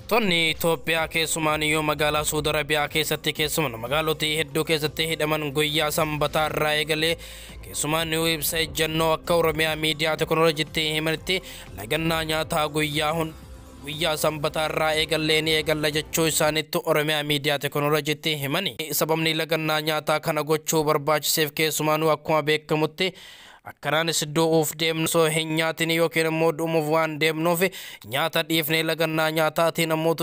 Tonni Itoophiyaa keessumaaniyyuu magaalaa Suudi Arabiyaa keessatti keessumaa magaalota hedduu keessatti hidhaman guyyaa sanbataa irraa eegalee keessumaaniyyuu ibsa ejjennoo akka Oromiyaa miidiyaa teekinooloojiitti himanitti lagannaa nyaataa guyyaa sanbataa irraa eegallee ni eegalla jechuu isaaniitti Oromiyaa miidiyaa teekinooloojiitti himani. Sababni lagannaa nyaataa kana gochuu barbaachiseef keessumaanuu akkuma beekamutti akkanaanis du'uuf deemnu osoo hin nyaatin yookiin immoo dhumuuf waan deemnuuf nyaata dhiifnee lagannaa nyaataatiin ammoo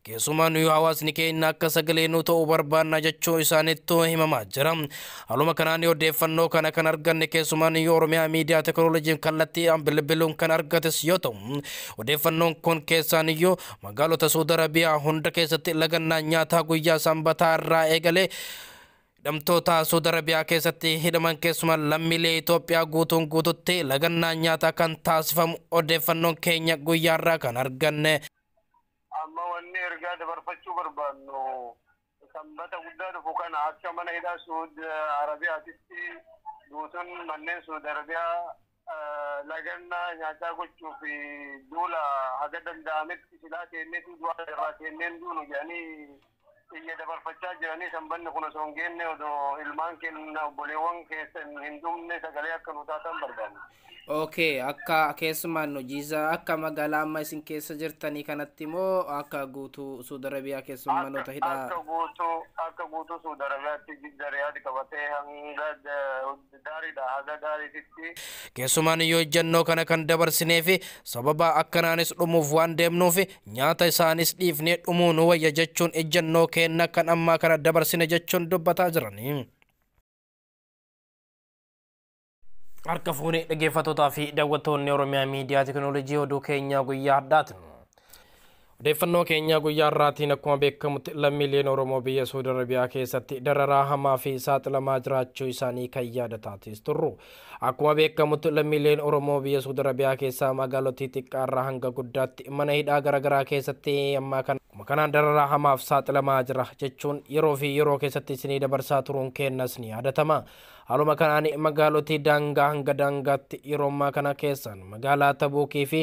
keessumaa nuyi hawaasni keenya akka sagalee nu ta'uu barbaanna jechuu isaaniitu himamaa jira. Haaluma kanaan odeeffannoo kana kan arganne keessumaa nuyi Oromiyaa miidiyaa teekinooloojiin kallattiidhaan bilbiluun kan argates yoo ta'u odeeffannoon kun keessaan iyyuu magaalota Suudi Arabiyaa hunda keessatti lagannaa nyaataa guyyaa sanbataa irraa eegalee hidhamtoota Suudi Arabiyaa keessatti hidhaman keessumaa lammiilee Itoophiyaa guutuun guututti lagannaa nyaataa kan taasifamu odeeffannoon keenya guyyaa irraa kan arganne. Amma wanni ergaa dabarfachuu barbaannu sanbata guddaa dhufu kana akka mana hidhaa Suudi Arabiyaatitti guutuun manneen Suudi Arabiyaa lagannaa nyaataa gochuuf duula haga danda'ametti silaa kenneetu du'a irraa kenneen duunu jedhanii iyya dabarfachaa jiranii sanbanni kun osoo hin geenne odoo ilmaan keenya obboleewwan keessan hin dhumne sagalee akka nu taatan barbaanna. Okay, akka keessumaan hojiisaa akka magaalaa amma isin keessa jirtanii kanatti moo akka guutuu Suudi Arabiyaa keessumaa manoota hidhaa? Akka guutuu Suudi Arabiyaatti Jidda Riyaad qabatee hanga daariidha haga daariititti. Keessumaan yoo ejjennoo kana kan dabarsinee fi sababa akkanaanis dhumuuf waan deemnuuf nyaata isaanis dhiifnee dhumuu nu wayya jechuun ejjennoo keenya kan ammaa kana dabarsine jechuun dubbataa jiranii. Harka fuunee dhaggeeffattootaa fi daawwattoonni Oromiyaa miidiyaa teekinooloojii oduu keenyaa guyyaa har'aatiin. Odeeffannoo keenya guyyaa har'aatiin akkuma beekamutti lammiileen Oromoo biyya Suudi Arabiyaa keessatti dararaa hamaa fi saaxilamaa jiraachuu isaanii kan yaadataatis turru. Akkuma beekamutti lammiileen Oromoo biyya Suudi Arabiyaa keessaa magaalotii xiqqaarraa hanga guddaatti mana hidhaa garaagaraa keessatti ammaa kana kanaan dararaa hamaaf saaxilamaa jira jechuun yeroo fi yeroo keessatti isinii dabarsaa turuun keenyas ni yaadatama. Haaluma kanaan magaalotii daangaa hanga daangaatti yeroo ammaa kana keessaan magaalaa Tabuukii fi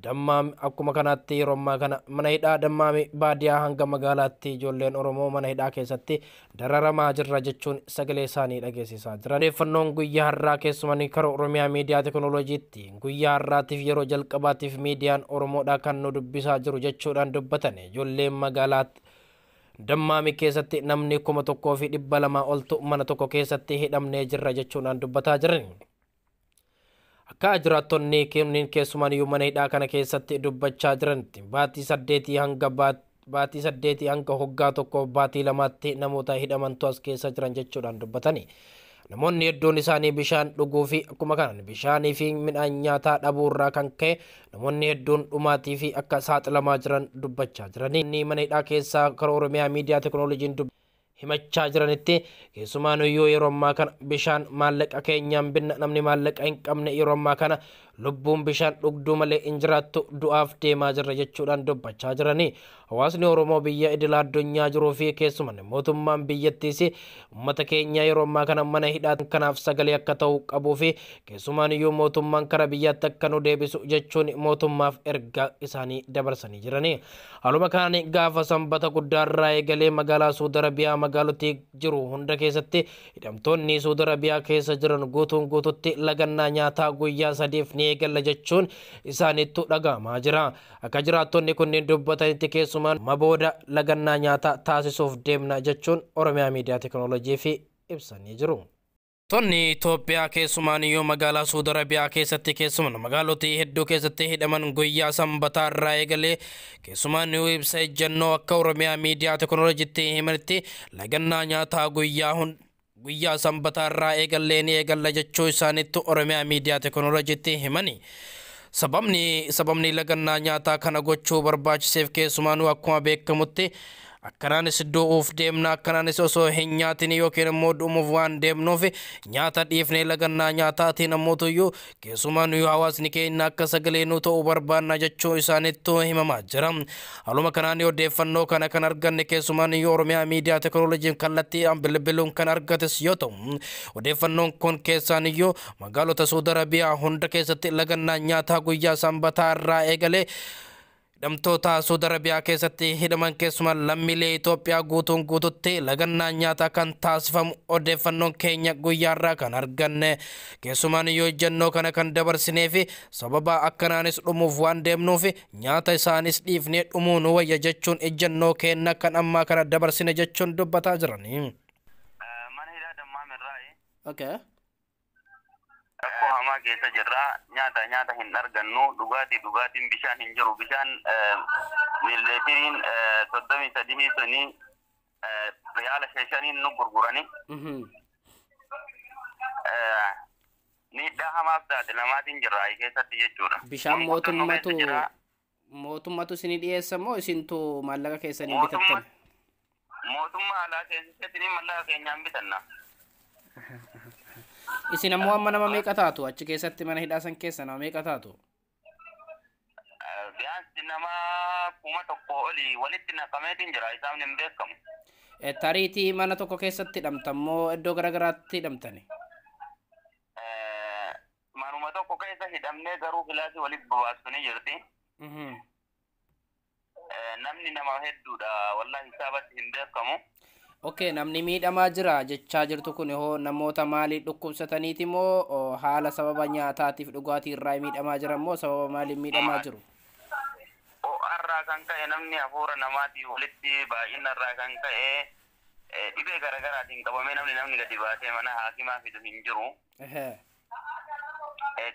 Dammaam akkuma kanaatti yeroo ammaa kana mana hidhaa Dammaami baadiyaa hanga magaalaatti ijoolleen Oromoo mana hidhaa keessatti dararamaa jirra jechuun sagalee isaanii dhageessisaa jiran. Odeeffannoon guyyaa har'aa keessumaa karaa Oromiyaa miidiyaa teekinooloojiitti guyyaa har'aatiif yeroo jalqabaatiif miidiyaan Oromoodhaa kan nu dubbisaa jiru jechuudhaan dubbatan ijoolleen magaalaatti. Dammaami keessatti namni 1200 oltu mana tokko keessatti hidhamnee jirra jechuudhaan dubbataa jiran. Akka jiraattonni kunneen keessumaan iyyuu mana hidhaa kana keessatti dubbachaa jiranitti baatii 8 hanga hoggaa 1 baatii 2tti namoota hidhamantu as keessa jiran jechuudhaan dubbatani. Namoonni hedduun isaanii bishaan dhuguu fi akkuma kanaan bishaanii fi midhaan nyaataa dhabuu irraa kan ka'e namoonni hedduun dhumaatii fi akka saaxilamaa jiran dubbachaa jirani. Inni mana hidhaa keessaa karaa Oromiyaa miidiyaa teekinooloojiin himachaa jiranitti keessumaan iyyuu yeroo ammaa kana bishaan maallaqa keenyaan binna namni maallaqa hin qabne yeroo ammaa kana lubbuun bishaan dhugduu malee hin jiraattu du'aaf deemaa jirra jechuudhaan dubbachaa jirani. Hawaasni Oromoo biyya idila addunyaa jiruu fi keessumaan mootummaan biyyattiis uummata keenya yeroo ammaa kana mana hidhaa kanaaf sagalee akka ta'u qabuu fi keessumaan iyyuu mootummaan kara biyyaatti akka nu deebisu jechuun mootummaaf ergaa isaanii dabarsanii jirani. Haaluma kanaan gaafa sanbata guddaarraa eegalee magaalaa Suudi Arabiyaa magaalotii jiru hunda keessatti hidhamtoonni Suudi Arabiyaa keessa jiran guutuun guututti lagannaa nyaataa guyyaa 3 ni eegalla jechuun isaanittu dhaga'amaa jira. Akka jiraattonni kunneen dubbatanitti keessumaan mabooda lagannaa nyaataa taasisuuf deemna jechuun Oromiyaa miidiyaa teekinooloojii fi ibsanii jiru. Tonni Itoophiyaa keessumaan iyyuu magaalaa Suudi Arabiyaa keessatti keessumaa magaalotii hedduu keessatti hidhaman guyyaa sanbataa irraa eegalee keessumaan iyyuu ibsa ejjennoo akka Oromiyaa miidiyaa teekinooloojiitti himanitti lagannaa nyaataa guyyaa sanbataa irraa eegallee ni eegalla jechuu isaaniitti Oromiyaa miidiyaa teekinooloojiitti himani. Sababni lagannaa nyaataa kana gochuu barbaachiseef keessumaanuu akkuma beekamutti akkanaanis du'uuf deemna akkanaanis osoo hin nyaatin yookiin immoo dhumuuf waan deemnuuf nyaata dhiifnee lagannaa nyaataatiin ammoo keessumaan hawaasni keenya akka sagalee nu ta'uu barbaanna jechuu isaaniitu himamaa jira. Haaluma kanaan odeeffannoo kana kan arganne keessumaan Oromiyaa miidiyaa teekinooloojiin kallattiidhaan bilbiluun kan argates yoo ta'u odeeffannoon kun keessaan iyyuu magaalota Suudi Arabiyaa hunda keessatti lagannaa nyaataa guyyaa sanbataa irraa eegalee Hidhamtoota Suudi Arabiyaa keessatti hidhaman keessumaa lammiilee Itoophiyaa guutuun guututti lagannaa nyaataa kan taasifamu odeeffannoon keenya guyyaarraa kan arganne, keessumaan yoo ejjennoo kana kan dabarsinee fi sababa akkanaanis dhumuuf waan deemnuuf nyaata isaanis dhiifnee dhumuu nu wayya jechuun ejjennoo keenya kan ammaa kana dabarsine jechuun dubbataa jirani. Mana hidhaa Dammaam irraa. Okay. Rakkoo hamaa keessa jirra. Nyaata hin argannu. Dhugaatiin bishaan hin jiru. Bishaan miilleetiriin 33 suni riyaala 5 nu gurgurani. Miidhaa hamaaf saaxilamaatiin jirra keessatti jechuudha. Bishaan mootummatu isinii dhiyeessa moo isintu maallaqa keessanii bitattan? Mootummaa alaa keessatti maallaqa keenyaan bitanna. Isin ammoo amma nama meeqa taatu achi keessatti, mana hidhaa san keessa nama meeqa taatu? Biyaansi nama 1000 olii walitti naqameetiin jira, isaan hin beekamu. Tariitii mana tokko keessatti hidhamtan moo iddoo garaagaraatti hidhamtani? Manuma tokko keessa hidhamnee garuu kilaasii walitti babaasanii jirti. Namni nama hedduudha, wallahi hisaabatti hin beekamu. Okay, namni miidhamaa jira jechaa jirtu kun hoo namoota maalii dhukkubsataniiti moo haala sababa nyaataatiif dhugaatii irraa miidhamaa jiran moo sababa maaliin miidhamaa jiru? Ho'arraa kan ka'e, namni hafuura namaatii walitti baay'ina irraa kan ka'e dhibee garaagaraatiin qabamee namni gadi baasee mana haakimaa fidu hin jiru.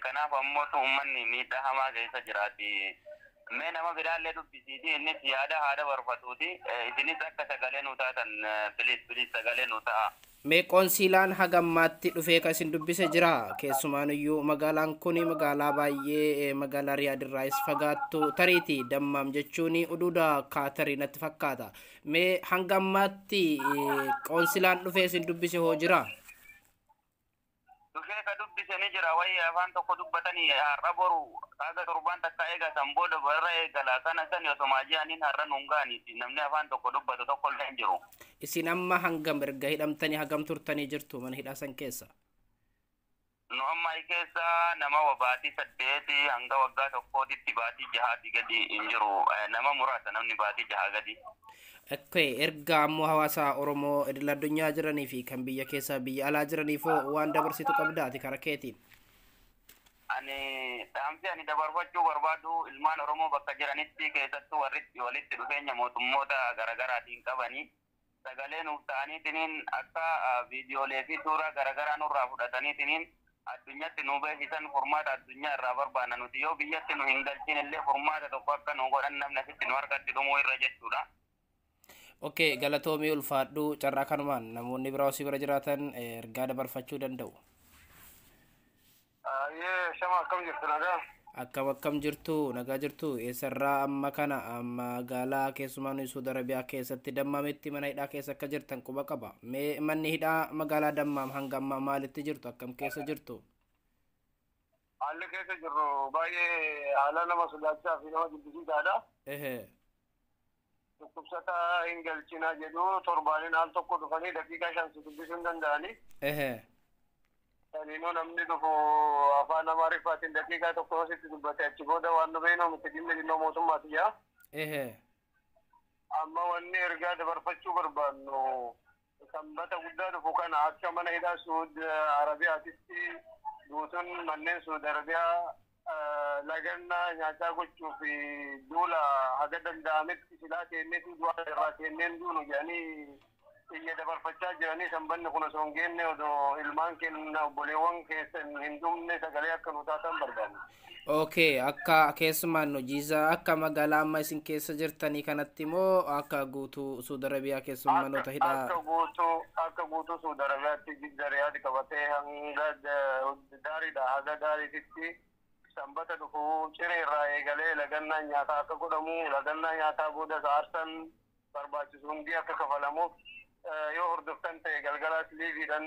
Kanaaf ammoo uummanni miidhaa hamaa keessa jiraati. Mee nama biraallee dubbisiiti, innis yaada haada barfatuuti, isinis akka sagalee nu taatan, please please sagalee nu ta'a. Mee qoonsiilaan hagammaatti dhufee kan isin dubbise jira? Keessumaanuyyuu magaalaan kun magaalaa baay'ee magaalaa Riyaad irraayis fagaattu, tariitii Dammaam jechuun uduuda Kaatarii natti fakkaata. Mee hanga ammaatti qoonsilaan dhufee isin dubbise hoo jira? Dhufee ka dubbise ni jira, wayii afaan tokko dubbatanii har'a boru haga torbaan takka eegatan booda barra eegala kana sani osoo ji'aniin har'a nuun ga'aniiti, namni afaan tokko dubbatu tokko illee hin jiru. Isin amma hangam erga hidhamtanii hagam turtanii jirtu mana hidhaa san keessa? Nu amma keessa nama baatii 8 hanga waggaa tokkootitti baatii jahaati gadi hin jiru, nama muraasa namni baatii jahaa gadi. Okay, erga ammoo hawaasa Oromoo idil addunyaa jiranii fi kan biyya keessaa biyya alaa jiraniif waan dabarsitu qabdaati karaa keetiin? Ani dhaamsi ani dabarfachuu barbaadu ilmaan Oromoo bakka jiranitti, keessattuu warri walitti dhufeenya mootummoota garaagaraatiin qabanii, sagalee nuuf ta'aniitiniin akka viidiyoolee fi suuraa garaagaraa nurraa fudhataniitiniin addunyatti nu beeksisan. Furmaata addunyaa irraa barbaanna nuti, yoo biyyatti nu hin galchin illee furmaata tokko akka nu godhan, namni asitti nu harkatti dhumuu irra jechuudha. Okay, galatoomii, ulfaadhuu, carraa kanumaan namoonni biraa osii bira jiraatan ergaa dabarfachuu danda'u. Shama, akkam jirtu, nagaa? Akkam akkam jirtu, nagaa jirtu? Eessarraa amma kana magaalaa keessumaa nuyi Suudi Arabiyaa keessatti Dammaametti mana hidhaa keessa akka jirtan quba qaba. Mee manni hidhaa magaalaa Dammaam hanga ammaa maalitti jirtu, akkam keessa jirtu? Haalli keessa jirru baay'ee haala nama sodaachisaa fi nama jibbisiisaadha. Dhukkubsataa hin galchinaa jedhu, torbaaniin al tokko dhufanii daqiiqaa 5 si dubbisuu hin danda'anii. Saniinuu namni dhufu afaan Amaariffaatiin daqiiqaa tokko sitti dubbate, achi booda waan nu beeknu miti, dhimmi dhimma mootummaati yaa. Amma wanni ergaa dabarfachuu barbaannu sanbata guddaa dhufu kana akka mana hidhaa Suud Arabiyaatitti guutuun manneen Suud Arabiyaa lagannaa nyaataa gochuu fi duula haga danda'ametti silaa teenneetu du'a irraa teenneen duunu jedhanii iyya dabarfachaa jiranii, sanbanni kun osoo hin geenne odoo ilmaan keenya obboleewwan keessan hin dhumne sagalee akka nu taatan barbaanna. Okay, akka keessumaan hojiisaa akka magaalaa amma isin keessa jirtanii kanatti moo akka guutuu Suudi Arabiyaa keessumaa manoota hidhaa? Akka guutuu Suudi Arabiyaatti, Jidda, Riyaad qabatee hanga daariidha haga daariititti sanbata dhufu ciree irraa eegalee lagannaan nyaataa akka godhamu, lagannaa nyaataa booda aarsaan barbaachisu hundi akka kafalamuuf. Yoo hordoftan ta'e galgalaas liiviidhaan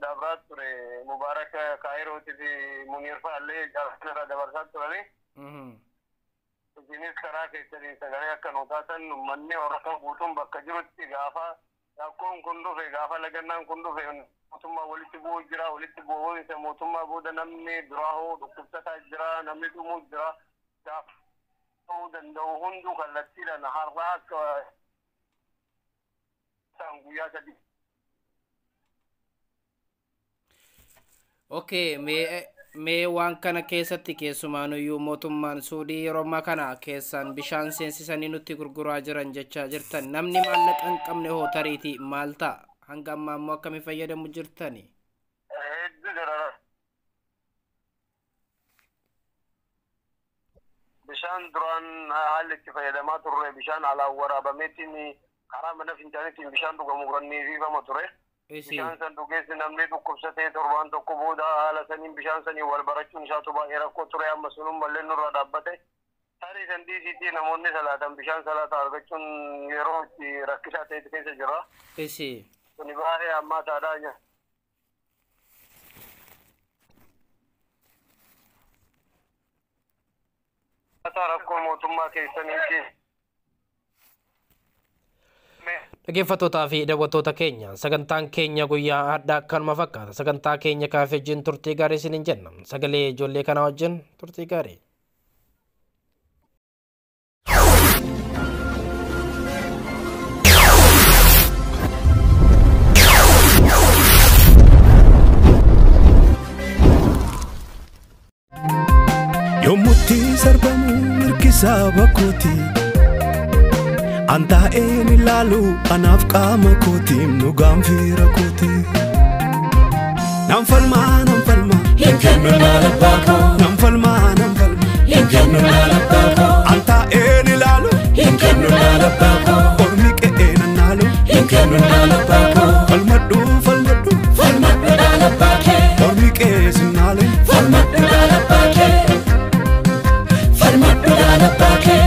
dabraa ture, Mubaarak Kaayirootii fi Muniir fa'aallee jaalatan irraa dabarsaa turani. Isinis karaa keessaniin sagalee akka nu taatan, uummanni Oromoo guutuun bakka jirutti gaafa rakkoon kun dhufe, gaafa lagannaan kun dhufe, mootummaa walitti bu'uu jira, walitti bu'uunsa mootummaa booda namni duraa hoo dhukkubsataa jira, namni dhumuu jira. Gaafa Ta'uu danda'u hunduu kallattiidhaan har'a akka isaan guyyaa 3. Okay, mee waan kana keessatti keessumaanuyyuu mootummaan Suudii yeroo ammaa kana keessaan bishaan seensisanii nutti gurguraa jiran jechaa jirtan, namni maallaqa hin qabne hoo tariitii maal ta'a? Hanga ammaa immoo akkamii fayyadamu jirtani? Hedduu darara. Bishaan duraan haalli itti fayyadamaa turre bishaan alaan waraabameetiin karaa mana fincaaniitiin bishaan dhugamu ganniifama ture. Bishaan san dhugeessi namni dhukkubsatee torbaan tokko booda haala saniin bishaan saniin wal barachuun isaatu baay'ee rakkoo ture, amma sunum mallee nurraa dhaabbate. Tarii san dhiisiitii namoonni salaatan bishaan salaata argachuun yeroo itti rakkisaa ta'e keessa jira. Kuni baay'ee hammaataadha. Rakkoo mootummaa keessaniiti. Dhaggeeffattootaa fi daawwattoota keenya, sagantaan keenya guyyaa har'aa kanuma fakkaata. Sagantaa keenya kaafee wajjin turtii gaarii isiniin jenna. Sagalee ijoollee kanaa wajjin turtii gaarii. Yommutti sarbamu mirkisaa bakkooti. An taa'een ilaalu anaaf qaama kootiin nu gaanfira kooti. Nan falmaa, nan falmaa, Hin kennu laala baakoo. Nan falmaa, nan falmaa, Hin kennu laala baakoo. An taa'een ilaalu Hin kennu laala baakoo. Ormi qe'ee nan naalu. Hin kennu laala baakoo. Falmadhu, falmadhu, Falmadhu laala baakee. Ormi qe'ee sinnaalu. Falmadhu laala baakee. Falmadhu laala baakee.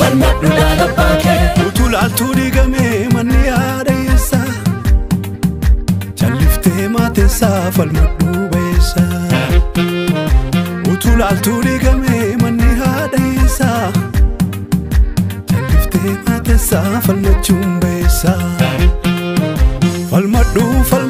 Falmadhu laala baakee. Utuu laaltuu diigamee manni yaada eessa? Calliftee maateessaa falmadhu ba'eessa. Utuu laaltuu diigamee manni haadha eessa? Calliftee maateessaa falmachuun ba'eessa. Falmadhu, falmadhu.